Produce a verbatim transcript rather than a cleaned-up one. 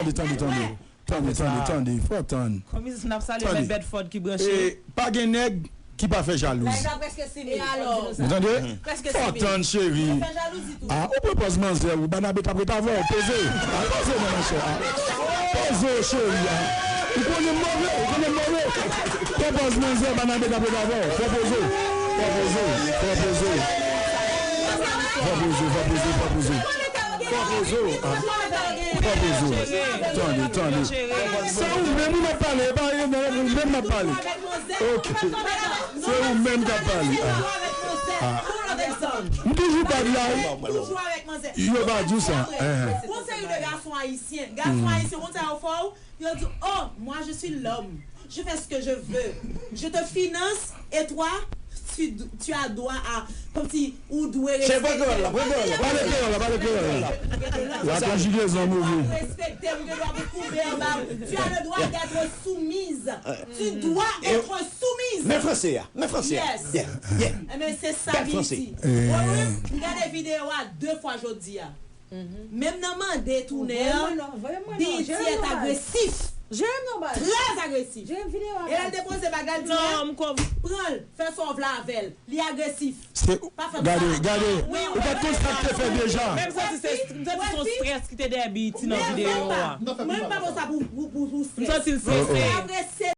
Tande, tande, tande. Tande, tande, tande. Fò tann. Kòm si n ap salye Mèt Bedford ki branche. E pa gen nèg ki pa fè jalouzi. Live la prèske fini. E alò? Ou tande? Prèske fini. Fò tann, cheri. Fè jalouzi tou. Ah, ou pran pòz manzè, ou Banabe k ap ret avè w. Poze. Ah, poze non, monchè. Ah. Poze, cheri. Ah. Ou konnen m move, ou konnen m move. Pran pòz manzè, Banabe k ap ret avè w. Fò poze. Fò poze. Fò poze. Fò poze, fò poze, fò poze. Fò poze, ah. Fò poze. Tande, tande. Se ou menm ou ap pale, e pa yo menm ou menm m ap pale. Ok. Se ou menm k ap pale. Ah. Ah. M toujou bad la wi. Yo pa di w sa. Hein. Gon seri de gason ayisyen. Gason ayisyen, konn sa yo fè w? Yo di, oh, moi, je suis l'homme. Je fais ce que je veux. Je te finance et toi, tu, tu as droit à, comme si, ou dwe respekte m. Pale kreyòl la, pale kreyòl la. La konjigezon move. Ou dwe respekte m, ou gen dwa pou koube anba m. Tu as le droit d'être soumise. Tu dois être soumise. Men franse a, men franse a. Yes. Yeah, yeah. Ebyen, se sa li di. Wi, wi, m gade videyo a de fwa jodi a. Menm nan mande tounen an, B E T est agresif. Très agresif. E lè l depoze bag la, l di, pran l, fè sa w vle avè l. Li agresif. Pa fè m sa. Gade, gade. Ou pa t konn sa k te fè deja. Men m santi se, m santi se yon strès ki te dèyè B E T nan videyo a. Mwen, m pa bon sa pou, pou, pou, pou strès. M santi l strese.